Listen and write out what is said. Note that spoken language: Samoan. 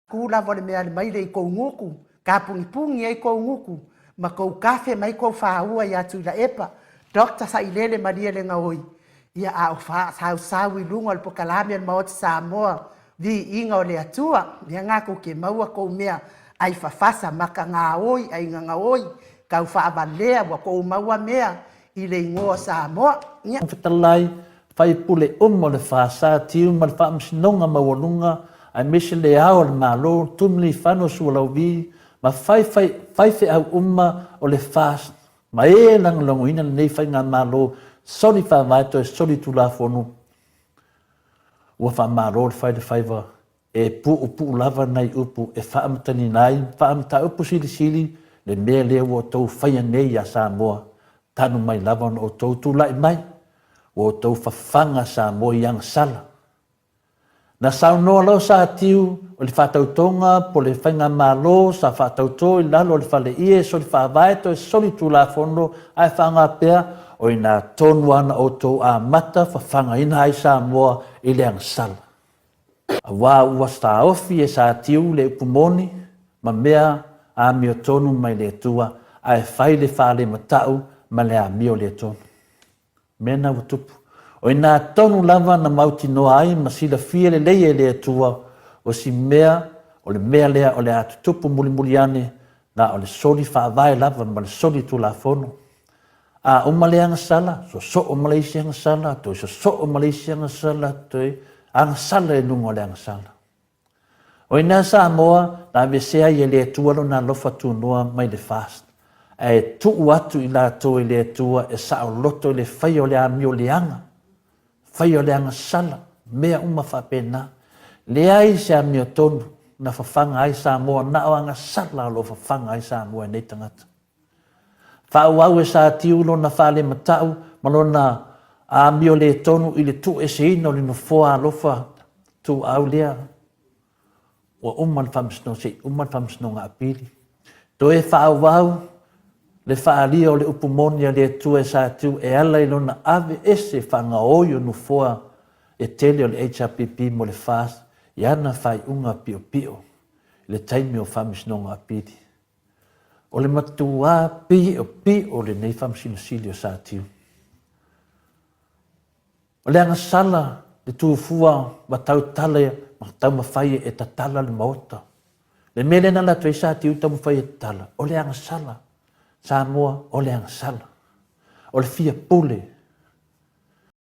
Kū lava o le mea ale mai le i kou gutu, kapunipuni ai kou gutu, ma kou kafe mai kou fāua iā Tuilaepa, Doctor Sailele Malielegaoi, ia a o faasausau i luga o le pokalame o le Maota Samoa, viiga o le Atua, mea na kou ke maua kou mea ai fafasa maka gaoi ai gagaoi, kau faavalea ua kou maua mea i le igoa o Samoa. Ia. Fetalai, faipule uma o le FASA, tiu ma le Faamasinoga Maualuga aemaise le Ao o le Malo, Tumiliifano Sualauvi ma faifeau uma o le FAST ma e lagolagoina lenei faigamalo soli faavae toe soli tulafono ua faamalo le fai le faiva E puupuu lava nai upu e faamatagina ai faamataupu silisili le mea lea ua outou faia nei iā Samoa, talu mai lava ona outou tulai mai, ua outou fafaga Samoa i agasala. Na saunoa loa Satiu o le faatautoga po le faigamalo sa faatauto i lalo o le faleie soli faavae toe soli tulafono ae faaaoga pea o ina tonu lava na outou amata fafagaina ai Samoa i le agasala. Aua ua taofi e Satiu le upu moni ma mea amiotonu mai le Atua, ae fai le faalematau ma le amio le tonu. Mea na ua tupu. O ina tonu lava na mautinoa ai ma silafia lelei e le Atua o si mea o le mea lea o le a tutupu mulimuli ane, na o le soli faavae lava ma le soli tulafono. A uma le agasala, sosoo ma le isi agasala, toe sosoo ma le isi agasala, toe agasala i luga o le agasala. O i ina Samoa na aveesea ai e le Atua lona alofa tunoa mai le FAST, ae tuu atu i latou e le Atua e saoloto i le faia o le amio leaga, faia o le agasala, mea uma faapena. Leai se amiotonu na fafaga ai Samoa, na o agasala o lo o fafaga ai Samoa e nei tagata. Faaauau e Satiu lona faalematau ma lona amio le tonu i le tuueseina o le nofoa alofa tuuau lea ua uma le faamasinoga, se i uma le faamasinoga apili. Toe faaauau le faaalia o le upu moni a le Atua e Satiu e ala i lona ave ese faagaoi o nofoa e tele o le HRPP mo le FAST i ana faaiuga piopio i le taimi o faamasinoga apili. O le matuā piopio lenei Faamasino Sili o Satiu. O le agasala le tufua ma tautala ma taumafai e tatala le maota. Le mea lea na alu atu ai Satiu taumafai e tatala, o le agasala. Samoa, o le agasala. O le fia pule.